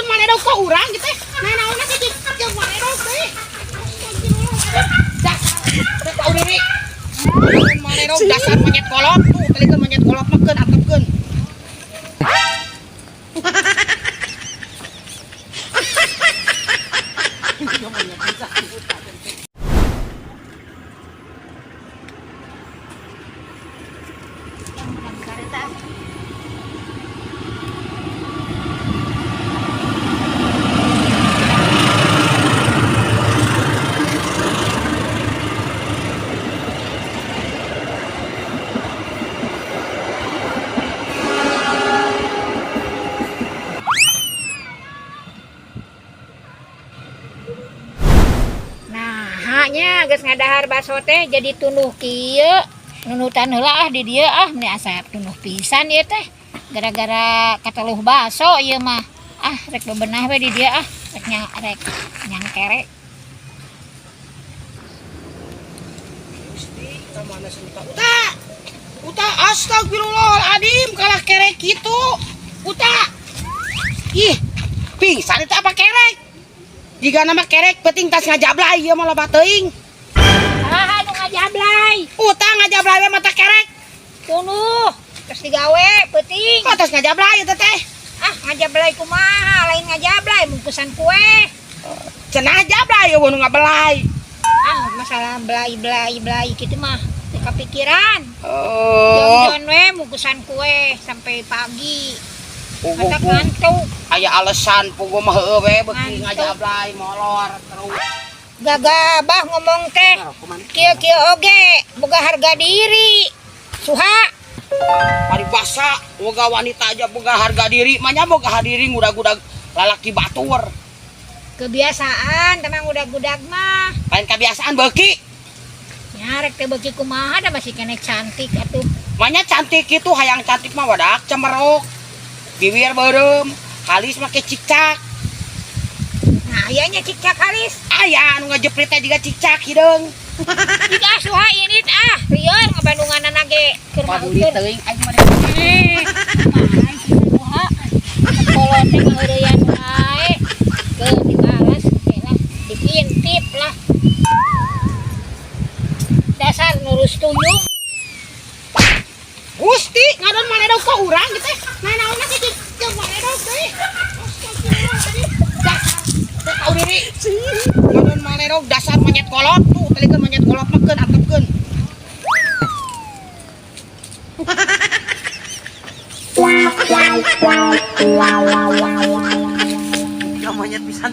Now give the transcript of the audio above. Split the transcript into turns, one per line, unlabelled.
Maledog ka urang gitu teh. Nah, naonna sih jeung maledog teh. Dasar teu diri. Ngadon maledog dasar monyet kolot tuh, telikeun monyet kolot mah keun antepkeun.
Nah, haknya geus ngadahar baso teh jadi tunduh kieu. Nunutan heula ah di dieu ah meni asa tunduh pisan ieu teh. Gara-gara kateluh baso ieu mah. Ah, rek bebenah we di dieu ah, rek nya rek nyangkere.
Gusti, ka mana sih Uta? Uta! Uta, astagfirullahaladzim, kalah kerek gitu. Uta! Ih, pingsan itu apa kerek? Jika nama kerek, penting tas ngajablay, ieu mah loba teuing.
Ah, nu ngajablay.
Uta ngajablay we mata kerek.
Tunduh, terus digawe peuting.
Kok tas ngajablay eta teh?
Ah, ngajablay kumaha? Lain ngajablay, bungkusan kue.
Cenah jablay eueuh nu ngabelai.
Ah, masalah belai-belai belai gitu mah teu kapikiran.
Oh,
Jon we bungkusan kue sampai pagi.
puguh
Mata ngantuk.
aya alasan puguh mah heueuh we beuki
Ngantuk.
ngajablay molor terus.
Gagabah ngomong teh.
Nah, kumaha?
Kieu-kieu oge boga harga diri. Suha,
Paribasa boga wanita aja boga harga diri, manya boga harga diri ngudag-ngudag lalaki batur.
Kebiasaan temang udag-udag mah.
Lain kebiasaan beuki.
Nyarek teh beuki kumaha da masih kene cantik atuh.
Manya cantik itu hayang cantik mah wadak cemerok. Bibir beureum, halis make cikcak.
Nah, ayanya cikcak halis.
Aya anu ngejeprit teh jiga cikcak hideung.
Jika suha ini ah, lieur ngabandunganana ge keur
Paduli
mah
teuing aing mah.
Eh, kumaha sih suha? Kolot teh ngaheureyan wae. Keun dibalas oke lah, dipintip lah. Dasar nurus tuyung.
Gusti, ngadon maledog ka urang gitu teh. Nah, naonna sih jeung maledog teh. Astagfirullahaladzim. Dasar teu tau diri. Ngadon maledog dasar monyet kolot tuh, telikeun monyet kolot mah keun antepkeun. Ya monyet pisan.